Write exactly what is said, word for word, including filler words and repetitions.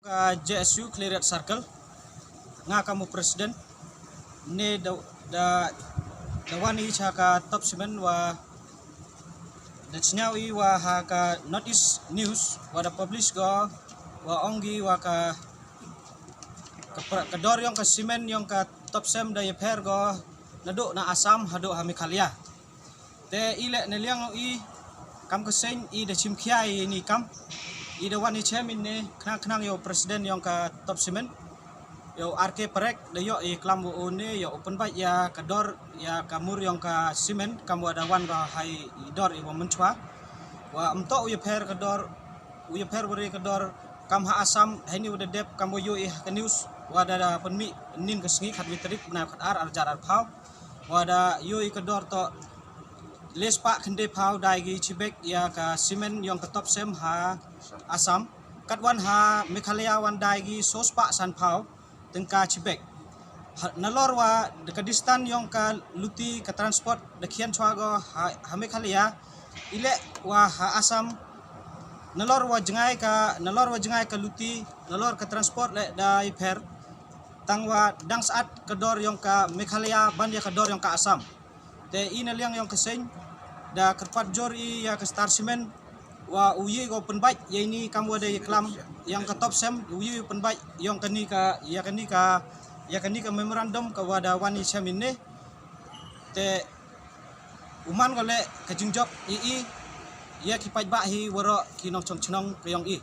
Ka J S U Khliehriat Circle, nga kam u president. Ne da da da wan i cha ka Top Cement wa da chniaw i wa ha ka North East News wa da publish go wa ong i wa ka ka, pra- ka dor yong ka cement yong ka Top Cement da yapher go naduh na Assam haduh ha Meghalaya. Te i leh na liang i kam ka seng i da chim khia i ni kam i da wan i chem i ne khnang khnang yow president yong ka Top Cement yow R K Parek da yoh i klam wa u ne yow u pynbait ya ka dor ya ka mur yong ka cement kam wa da wan ba hai i dor i wa mynchwa wa mto u yapher ka dor u yapher wa re ka dor kam ha Assam hai ni wa da dep kam wa yoh i ha ka news wa da da pynmih nin ka sngi khat wi tarik bnai khat ar ar jar ar phaw wa da yoh i ka dor to lespah khynde phaw dai gi chibek ya ka cement yong ka Top Cement ha Assam. Katwan ha Meghalaya wan dai gi sospah san phaw tengka chibek. Ha- Nalor wa da ka distan yong ka luti ka transport da khian chwa go ha, ha Meghalaya i leh wa ha Assam. Nalor wa jngai ka nalor wa jngai ka luti nalor ka transport le da i pher tang wa dang saat ka dor yong ka Meghalaya ban ya ka dor yong ka Assam. Te i na liang yong ka seng da kyrpad jor i ya ka Star Cement wa u yi go pynbait ya ini kam wa da ya klam yong ka Top Cement u yi pynbait yong ka ni ka ya ka ni ka ya ka ni ka memorandum ka wa da wan i chem i ne. Te u man go le ka jingjop i i ya ki paidbah hi waro ki nongchong chnong ka yong i.